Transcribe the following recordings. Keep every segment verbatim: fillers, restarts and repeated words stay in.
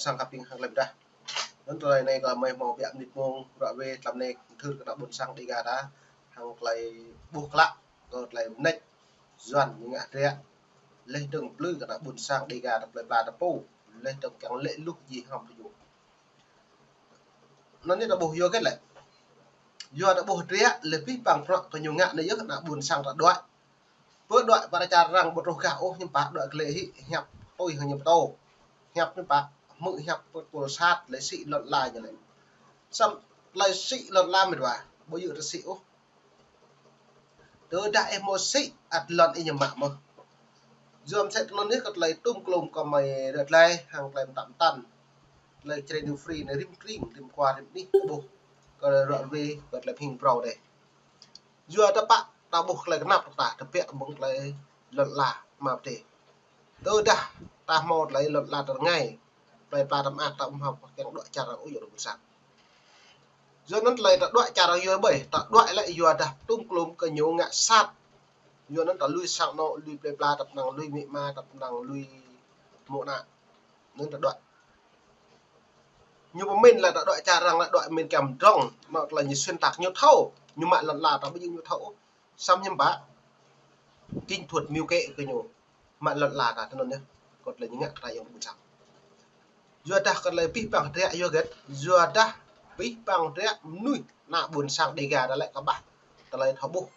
sang kơpĭng hăng tơlơi pơdah. Anŭn tơlơi anai kơ mơi hmâo biă mơnit mông, ră ruai tlam anai kơthưr kơ ană ƀôn sang Dega ta, hăng tơlơi ƀuh klă, kơ tơlơi mơneč, Yuan ñu ngă hơdră, laih dơ̆ng plư kơ ană ƀôn sang Dega ta plơi pla ta pô, laih dơ̆ng kiăng lĕ luh ji hơm tơjuh. Anŭn anai ta ƀuh yua hơget lĕ. Yua ta ƀuh hơdră, laih pih păng prăk kơ ñu ngă anai yơh ană ƀôn sang ta đuaĭ. Pơ đuaĭ pơ čar arăng ƀu truh gah ôh hiư̆m pă, đuaĭ glĕ hĭ, hiăp tui hăng ñu pơtô. Hiăp hiư̆m pă, hmư̆ hiăp pơtô sat, laih sĭ lŏn ala ñu lĕ. Samơ̆ laih sĭ lŏn ala mĕt wa, ƀu djơ̆ ta sĭ ôh. Tơdah ih hmâo sĭ ăt lŏn ih ñu mă mơh. Yua mơsĕ tơlơi anai kơ tơlơi tum klum kơ mơi rơ̆t laih hăng tơlơi mơtam mơtam. Tơlơi črei ñu free anai rĭm tring, rĭm kua, rĭm anih, ƀuh. Kơ ră ruai, kơ tơlơi pơhing phrâo dêh. Yua ta pă, ta ƀuh tơlơi kơnăp ta, ta pĕk mơ̆ng tơlơi lŏn ala mă pơdêh. Tơdah ta hmâo tơlơi lŏn ala ta rơngai, plơi pla ta mơak ta ƀu hmâo kiăng đuaĭ čar arăng ôh yua ta ƀôn sang. Yua anŭn tơlơi ta đuaĭ čar arăng yua ƀơi, ta đuaĭ lĕ yua dah tum klum kơ ñu ngă sat. Yua anŭn ta lui sang anŏ, lui plơi pla, ta pơnăng lui amĭ ama, ta pơnăng lui mơ̆ng ană. Anŭn ta đuaĭ. Ñu pơmĭn lĕ ta đuaĭ čar arăng lĕ đuaĭ mĭn kiăng drŏng, anŏ tơlơi ñu xuyên tạc ñu thâo, ñu mă lŏn ala ta ƀu djơ̆ ñu thâo ôh. Samơ̆ hiư̆m pă, kinh thuật mưu kế kơ ñu. Mă lŏn ala ta tơ anŭn yơh. Kơ tơlơi ñu ngă kơ ta ayŏng ƀôn sang. Yua dah kơ tơlơi pih păng hơdră yua hơget, yua dah pih păng hơdră mơnuih ană ƀôn sang Dega ta lĕ kơƀah tơlơi thâo ƀuh.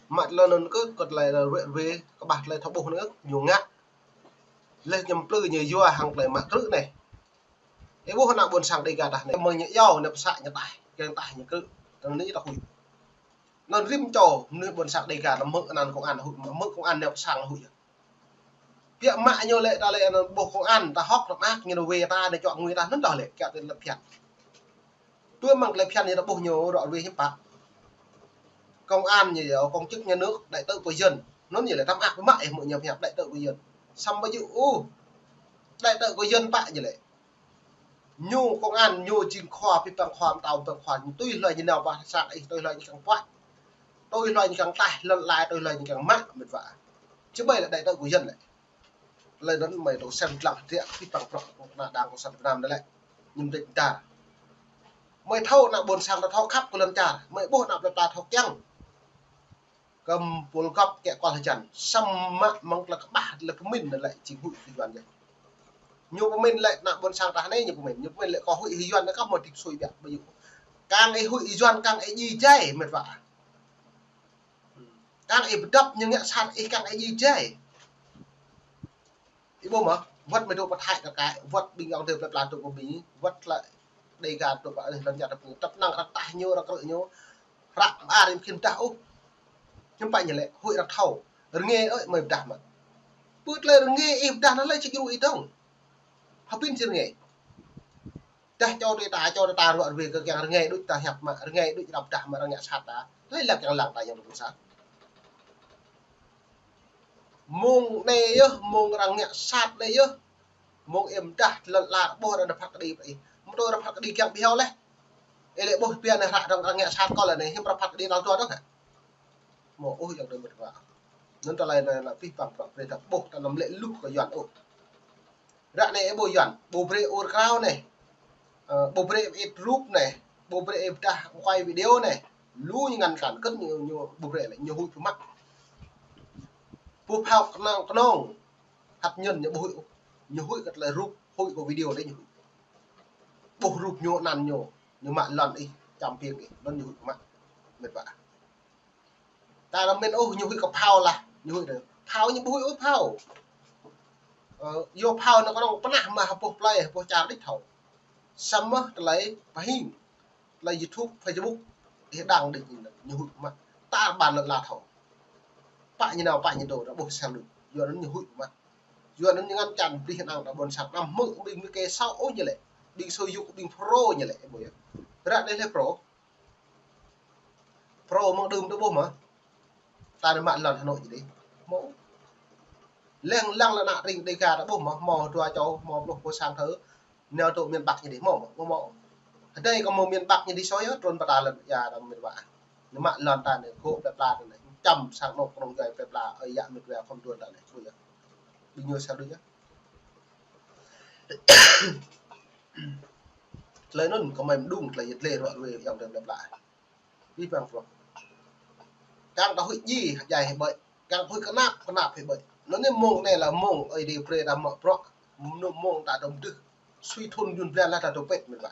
Mă tơlơi anŭn kơ, kơ tơlơi ruai ruai kơƀah tơlơi thâo ƀuh anŭn kơ ñu ngă. Laih ñu plư ñu yua hăng tơlơi mă krư̆ anai. Ih ƀuh ană ƀôn sang Dega ta anai, mơ̆ng ñu iâu, ñu pơsă ñu taih, kiăng taih ñu krư̆. Tơlơi anai ta huĭ. Anŭn rĭm čô mơnuih ƀôn sang Dega ta hmư̆ anăn công an huĭ, hmư̆ công an ñu pơsă huĭ. Biă mă ñu lĕ ta lĕ anŭn ƀuh công an ta hŏk ta mơak ñu wai ta, ñu čuă ngui ta anŭn dah lĕ kiăng tơlơi phiăn. Tui mơ̆ng tơlơi phiăn ñu ta ƀuh ñu ră ruai hiư̆m pă. Công an ñu yơh, công chức nhà nước, đại tư của dân. Anŭn ñu lĕ ta mơak mă ih hmư̆ ñu hiăp đại tư của dân. Samơ̆ ƀu djơ̆ ôh. Đại tư của dân pă ñu lĕ. Ñu công an ñu jing khua, pih păng khua, mơtao păng khua, ñu tui hloi ñu nao pơ sang ih, tui hloi ñu kiăng puă. Tui hloi ñu kiăng taih, lŏn ala tui hloi ñu kiăng mă, mĕt wa. Či ƀai lĕ đại tư của dân lĕ. Tơlơi anŭn mơi tŏ sem lăng hơdră pih păng prăk kơ ană Đảng Cộng sản Việt Nam anai lĕ. Ñu mơdĕč ta. Mơi thâo ană ƀôn sang ta thâo khăp kơ lŏn čar, mơi ƀuh ană plơi pla thâo kiăng. Kơ pul gŏp kĕ kual hơjăn. Samơ̆ mơ̆ng tơlơi kơƀah tơlơi pơmĭn anŭn lĕ jing huĭ kơ Yuan yơh. Ñu pơmĭn lĕ ană ƀôn sang ta anai ñu pơmĭn. Ñu pơmĭn lĕ kơ huĭ Yuan anŭn kơ hmâo dik sui biă ƀu djơ̆. Kiăng ih huĭ Yuan, kiăng ih djai jai, mĕt wa. Kiăng ih pơdŏp ñu ngă sat ih, kiăng ih djai jai. Ih ƀuh mơ̆, wơ̆t mơi dŏ pơ Thái kơ kaĭ, wơ̆t ƀing ayŏng adơi plơi pla dŏ pơ Mi, wơ̆t lĕ Dega dŏ pơ anih lŏn čar ta pô, ta pơnăng arăng taih ñu, arăng krư̆ ñu, hră mơar ih khĭn dah ôh. Hiư̆m pă ñu lĕ, huĭ arăng thâo. Rơngai ơi, mơi pơdah mă. Pơ tơlơi rơngai ih pơdah anŭn lĕ či djru ih dơ̆ng. Hơbĭn či rơngai. Dah čô tui ta, čô tui ta ră ruai kơ kiăng rơngai đôč ta hiăp mă, rơngai đôč arăng pơdah mă arăng ngă sat ta. Tơlơi lăng kiăng lăng ta ayŏng ƀôn sang. Mơ̆ng anai yơh, mơ̆ng arăng ngă sat anai yơh. Mơ̆ng ih pơdah lŏn ala ƀuh arăng phat kơđi pơ ih. Mơ̆ tui arăng phat kơđi kiăng ƀu hơ̆ laih. Ih lĕ ƀuh biă anai hră arăng ngă sat kơ lĕ anai, hiư̆m arăng phat kơđi tal dua dơ̆ng hă. Mơ̆ ôh ayŏng adơi mĕt wa. Anŭn tơlơi anai lĕ pih păng prăk brơi ta ƀuh ta anăm lĕ luh kơ Yuan ôh. Ră anai ih ƀuh Yuan, ƀu brơi ur krao anai. Ơ, ƀu brơi ih rup anai, ƀu brơi ih pơdah quay video anai. Lu ñu ngăn cản kơ̆n ñu, ñu ƀu brơi lĕ, ñu huĭ pơmă. Pô phao kơnong, kơnong. Hăt ñăn ñu ƀu huĭ ôh. Ñu huĭ kơ tơlơi rup, huĭ kơ video anai ñu huĭ. Ƀuh rup ñu anăn ñu, ñu mă lŏn ih, čăm piêng ih, anŭn ñu huĭ pơmă. Mĕt wa. Ta anăm mĭn ôh, ñu huĭ kơ phao lah, ñu huĭ dơ̆ng. Phao ñu ƀu huĭ ôh phao. Ơ, yua phao anŭn kơnong pơnah mă hơpuh plơi, hơpuh čar đôč thâo. Samơ̆ tơlơi pơhing, tơlơi YouTube, Facebook, ih đăng đôč ñu huĭ pơmă. Ta ƀan lŏn ala thâo. Pă ñu nao, pă ñu dŏ, ta ƀuh sel đôč. Yua anŭn ñu huĭ pơmă. Yua anŭn ñu ngăn cản brơi ană ƀôn sang anăm hmư̆ ƀing mơnuih kơ sâo ôh ñu lĕ. Ƀing sô yŭ, ƀing pro ñu lĕ, ih ƀuh yơh. Ră anai lĕ pro. Pro mơ̆ng đưm ta ƀuh mơ̆. Ta anai mă lŏn Hà Nội ñu dih. Hmâo. Lăng lăng lĕ ană tring Dega ta ƀuh mơ̆. Hmâo dua čô, hmâo pluh pô sang thơ. Nao dŏ miền Bắc ñu dih. Hmâo mơ̆. Hmâo mơ̆. Hơdai kơ hmâo miền Bắc ñu dih soi yơh. Trŭn pơ ta lŏn ia ta mĭn wa. Ñu mă lŏn ta anai. Gŏ plơi pla ta anai. Čăm sang anŏ kơnong djuai plơi pla. Ơi yă mĭt wa khŏm đuôn ta anai. Ƀuh yơh. Ƀing ñu sa đuč yơh. Tơlơi anŭn kơmơi mơđung tơlơi yet lĕ ruă ruê yŏng tơm lĕ plă. Ƀĭ păng prŏ. Kiăng ta huĭ djai, djai hĭ ƀơi. Kiăng ta huĭ kơnap, kơnap hĭ ƀơi. Anŭn anai mông anai lĕ mông Ơi Adai brơi ta mă prŏ. Mơnŭ mông ta tơm tưh. Sui thun jun blan lah ta tơpĕt mĕt wa.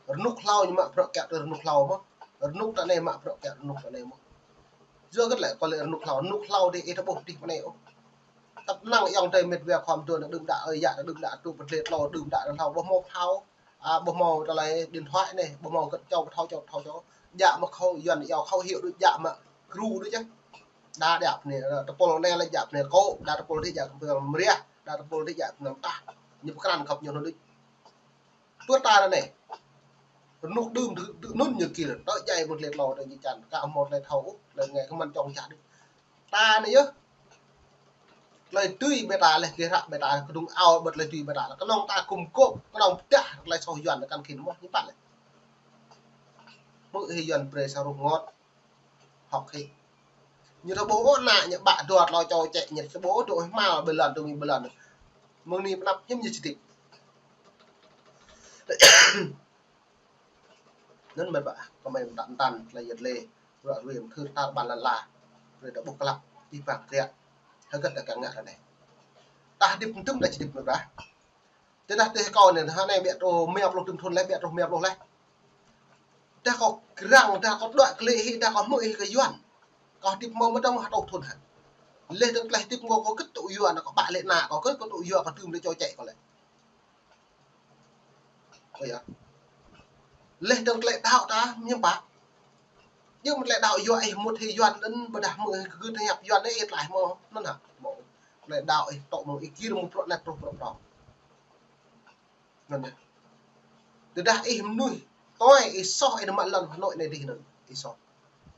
Rơnŭk hlâo ñu mă prŏ kiăng tơ rơnŭk hlâo mơ̆n. Rơnŭk ta anai mă prŏ kiăng rơnŭk ta anai mơ̆n. Yua kơ lĕ kơ lĕ rơnŭk hlâo, rơnŭk hlâo dih ih ta ƀuh dih mơ̆n anai ôh. Tăp năng yŏng tơm mĕt wa khŏm tơ năng đưm đă ơi yă, đưm đă tŭ pơtlĕ tlâo, đưm đă hlâo ƀu hmâo phao. A, ƀu hmâo tơlơi điện thoại anai, ƀu hmâo kơ čô, kơ thâo čô, thâo čô. Djă mă khâu yuan yua khâu hiu đôč djă mă gru đôč yơh. Đa djă pơ anai, tơpul anai lĕ djă pơ anai kô̆, đa tơpul dih djă pơ anai mơriah, đa tơpul dih djă pơ anai tah. Ñu pơkrăn khăp ñu anŭn đôč. Pơ ta anai. Rơnŭk đưm tơ, tơ anŭn ñu kir, tơ djai mơ̆n tơlơi tlâo tơ ñu čan, ka hmâo tơlơi thâo ôh, tơlơi ngă kơ mơ̆n čŏng čă đôč. Ta anai yơh. Tơlơi tui ƀing ta lĕ, kơ hră ƀing ta, kơdŭng ao ƀơi tơlơi tui ƀing ta lĕ. Kơnơ̆ng ta gum gôp, kơnơ̆ng pơdah tơlơi soh yuan kăn khĭn mơ̆n, ñu pă lĕ. Hmư̆ hĭ yuan brơi sa ruh ngot, hŏk hĭ. Ñu ta ƀuh ôh ană ñu ƀă dua tlâo čô čĕ, ñu ta ƀuh ôh dŏ hmâo ƀơi lŏn, dŏ mơ̆ng ƀơi lŏn. Mơ̆ng anai pơnăp hiư̆m ñu či tĭp. Anŭn mĕt wa, kơmơi mơtam mơtam, tơlơi yet lĕ, ruă ruê mơthưr tar ƀar lăn ala, ruă ta ƀuh klăp, ƀĭ păng kriă, hơget ta kiăng ngă ră anai. Ta hơdip mơtŭm ta či hơdip mĕt wa. Tơdah tơl kâo anai, hơnai ƀiă truh rơma pluh tơm thun leh, ƀiă truh rơma pluh leh. Dah kâo krăng, dah kâo đuaĭ klĕ hĭ, dah kâo hmư̆ hĭ kơ yuan. Kâo hơdip mơ̆ mơdŏng hơtŏ thun hă. Leh dơ̆ng tơlơi hơdip kâo kơ tŭ yua ană kâo ƀă lĕ ană kâo kơ tŭ yua kơ tơm lĕ čô čĕ kâo lĕ. Ơ yơh. Leh dơ̆ng tơlơi đaŏ ta, mơñum pă. Yua mơ̆n tơlơi đaŏ yua ih mŭt hĭ yuan anŭn, ƀôdah mơ̆ ih kơ tơñăp yuan anai ih tlaih mơ̆n, anŭn hă. Mơ̆ tơlơi đaŏ ih tŏ mơ̆ng ih kir mơ̆ng prŏ anai truh prŏ prŏng. Anŭn yơh. Tơdah ih mơnuih, tui ih soh ih nao mă lŏn Hà Nội anai dih anŭn, ih soh.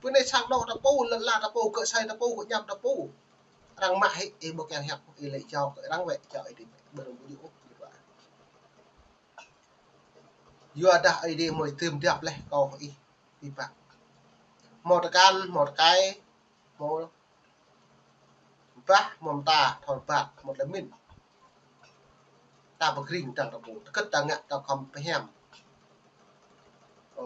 Pơ anai sang anŏ ta pô, lŏn ala ta pô, kơ sai ta pô, kơ ñăm ta pô. Arăng mă hĭ, ih ƀu kiăng hiăp, ih lĕ jao kơ arăng wĕ, jao ih dih, ƀu rơ̆ng ƀu djơ̆ ôh, djơ̆ ƀă. Yua dah ih dih mơ̆ tơm djăp leh kâo ih, ih pă. Hmâo tơkan, hmâo tơkai, hmâo bah, hmâo mơta, thâo rơbat, hmâo tơlơi mĭn. Ta pơgring dăng ta pô, tơgơ̆t ta ngă ta khŏm pơhiam. Ơ,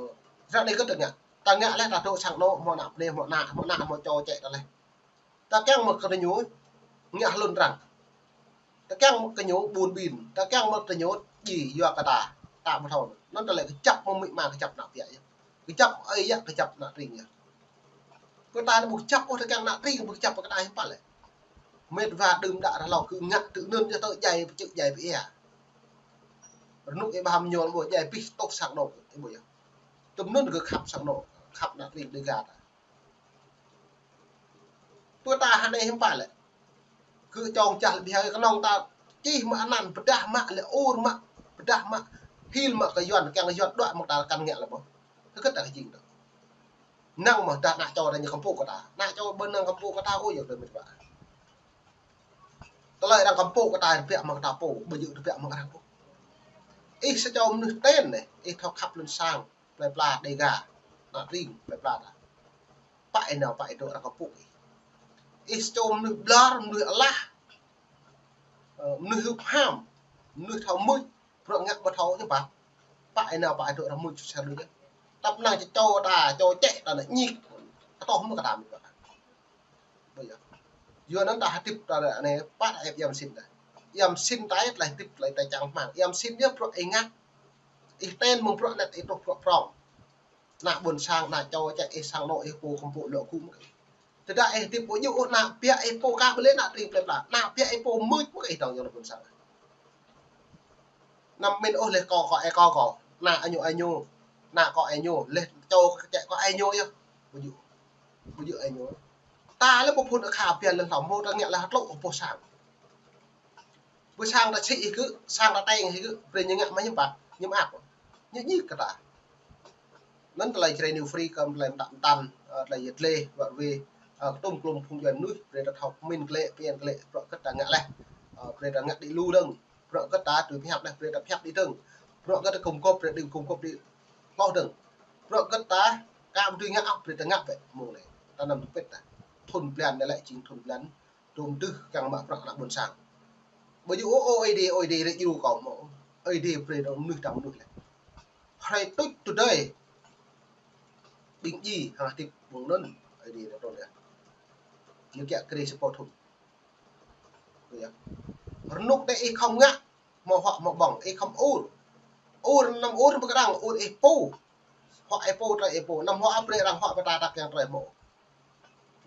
ră anai gơ̆t ta ngă, ta ngă leh ta dŏ sang anŏ, hmâo ană bơnai, hmâo ană, hmâo ană, hmâo čô čĕ ta leh. Ta kiăng mơ̆ kơ ñu ngă hlŭn arăng. Ta kiăng mơ̆ kơ ñu ƀun ƀin. Ta kiăng mơ̆ kơ ñu djai yua kơ ta. Ta ƀu thâo. Anŭn tơlơi kơjăp mơ̆ng amĭ ama kơjăp ană piă yơh. Kơjăp ơi yă, kơjăp ană tring yơh. Kơ ta anai ƀu kơjăp ôh, ta kiăng ană tring ƀu kơjăp kơ ta hiư̆m pă lĕ. Mĕt wa đưm đă ră hlâo kơ ngă tui anŭn yơh tơ djai pơčĕ djai pơia. Rơnŭk ih ƀah mơñum ƀu djai pih tŏk sang anŏ ih ƀu yơh. Tơm anŭn kơ khăp sang anŏ, khăp ană tring Dêga ta. Pơ ta hơnai hiư̆m pă lĕ. Kơ čŏng čah lĕ ƀiă kơnơ̆ng ta čih mă anăn pơdah mă lĕ ur mă pơdah mă hil mă kơ yuan kiăng yuan đuaĭ mơ̆ng ta kăn ngă lĕ ƀơh. Hơget ta kơ jing ta. Năng mơ̆ dah ană čô ta ñu kơmpŭ kơ ta. Ană čô ƀu năng kơmpŭ kơ ta ôh yơh tơlơi mĕt wa. Tơlơi arăng kơmpŭ kơ ta rơbiă mơ̆ng ta pô, ƀu djơ̆ rơbiă mơ̆ng arăng ôh. Ih sa čô mơnuih ten anai, ih thâo khăp lŏn sang. Plơi pla Dêga, ană tring plơi pla ta. Pă ih nao pă ih dŏ arăng kơmpŭ ih. Ih sa čô mơnuih ƀlŏr, mơnuih alah. Ơ, mơnuih hưp ham, mơnuih thâo mưč, bruă ngă ƀu thâo ñu pă. Pă ih nao pă ih dŏ arăng mưč susah lu yơh. Tăp năng čô čô ta, čô čĕ ta anai ñik. Kơtŏh mơ̆ kơ ta mĭt wa. Ƀu yơh. Yua anŭn ta hơdip ta anai pă ih iăm sin ta. Iăm sin ta ih tơlơi hơdip tơlơi ta čang hmang. Iăm sin yơh bruă ih ngă. Ih ten mơ̆ng bruă anet ih truh bruă prŏng. Ană ƀôn sang, ană čô čĕ ih sang anŏ ih pô kơmpŭ lŏ gŭ mơ̆ kơ ih. Tơdah ih hơdip ƀu djơ̆ ôh ană piă ih pô ka ƀu lĕ ană tring plơi pla. Ană piă ih pô mưč mơ̆ kơ ih dŏng yơh ană ƀôn sang. Anăm mĭn ôh leh kâo kơ ih kâo kâo. Ană añu añu. Ană kâo añu. Leh čô čĕ kâo añu yơh. Ƀu djơ̆. Ƀu djơ̆ añu. Ta lĕ ƀu phun akha biă leh hlâo hmâo ta ngă leh tlŏ kơ pô sang. Pơ sang ta sĭ ih kơ, sang ta teng ih kơ, brơi ñu ngă mă hiư̆m pă, hiư̆m ăp. Ñu ñik kơ ta. Anŭn tơlơi Jrai New Free kơ tơlơi mơtam mơtam, ơ, tơlơi yet lĕ, ruă ruê, ơ, kơtŭm klŭm phung djuai mơnuih, brơi ta thâo pơmĭn klĕ, pơmĭn klĕ, bruă hơget ta ngă leh, ơ, brơi ta ngă đĭ lu dơ̆ng, bruă hơget ta tui pơhiăp leh, brơi ta pơhiăp đĭ dơ̆ng, bruă hơget ta gum gôp, brơi đĭ gum gôp đĭ hloh dơ̆ng, bruă hơget ta ka ƀu dưi ngă ôh, brơi ta ngă bĕ, mơ̆ng anai, ta anăm tơpĕt ta, thun blan anai lĕ jing thun blan, tơm tưh kiăng mă bruă ană ƀôn sang. Ƀu djơ̆ ôh, ôh, Ơi Adai, Ơi Adai rai djru kâo mơ̆. Ơi Adai brơi anŭn mơnuih tang mơnuih lĕ. Hrơi tuč tơdơi. Ƀing djai hăng hơdip ƀơi anŭn, Ơi Adai rai trŭn yơh. Ñu kiăng kơ rai sa pô thŭn. Yơh. Rơnŭk anai ih khŏm ngă, hmâo huă hmâo ƀơ̆ng, ih khŏm ur. Ur anăm ur pơkơđang, ur ih pô. Huă ih pô, tơlơi ih pô. Anăm huă brơi arăng huă pơtă tăk kiăng tơlơi hmâo.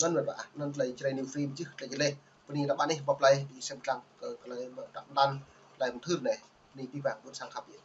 Anŭn mơ̆n ƀă, anŭn tơlơi Jrai New Frame čih tơlơi jơleh. Bơni ană ƀă anai pơplih, ih sem tlang kơ tơlơi mơ̆ tăk mơtam, tơlơi mơthưr anai. Bơni abih bang ƀôn sang khăp yơh.